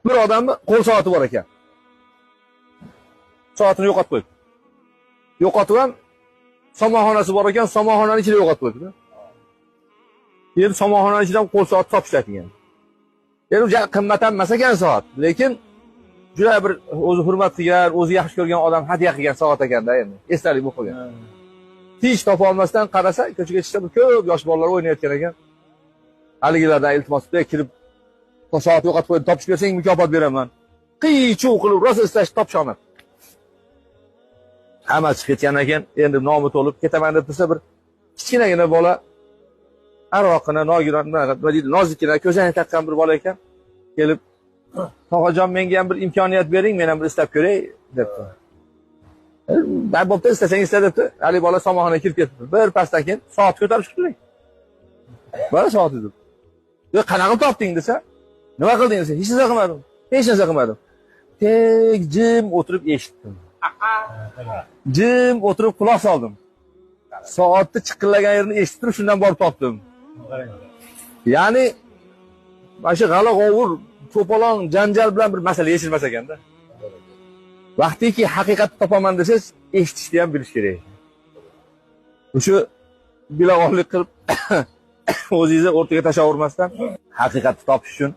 Bir odamni qo'l soati bor ekan. Soatini yo'qotib qo'yibdi. Yo'qotib ham somonxonasi bor ekan, somonxonani ichida yo'qotib qo'yibdi. Endi somonxonani ichidan qo'l soat topishdi ekan. Endi juda qimmat ham emas ekan soat, lekin juda bir o'zi hurmat qilgan, o'zi yaxshi ko'rgan odam hadya qilgan soat ekanda endi. Esdalik bo'lib qolgan. Hech topa olmasdan qarasa, ko'chaga chiqsa bir ko'p yosh bolalar o'ynayotgan ekan. Haligilardan iltimos qilib kirib, soat yo'qotib qo'ydim, topishib bersang mukofot beraman. Qiy-chuv qilib rosa ishlashib topisha olmadi. Hamma chiqib ketgandan keyin endi nomi to'lib ketaman deb tursa bir kichkinagina bola aroqini, nogiron, nima deydi, nozikkina ko'zoynak taqqan bir bola ekan. Kelib, "Tog'ajon, menga ham bir imkoniyat bering, men ham bir istab ko'ray" debdi. "Bo'pti, istasang ista" debdi. Haligi bola somonxonaga kirib ketibdi. Bir pasdan keyin soat ko'tarib chiqibdi. "Mana soat" deb. "Yo, qanaqa qilib topding?" desa, "Nima qilding?" desa, "Hech narsa qilmadim. Hech narsa qilmadim. Tek jim o'tirib eshitdim. Jim o'tirib quloq soldim. Soatni chiqillagan yerini eshitib turib, shundan borib topdim." Ya'ni mana shu g'ala-g'ovur, to'polon, janjal bilan bir masala yechilmas ekanda. Vaqtiki haqiqatni topaman desangiz, eshitishni ham bilish kerak. O'sha bilag'onlik qilib o'zingizni o'rtaga tashlavermasdan haqiqatni topish uchun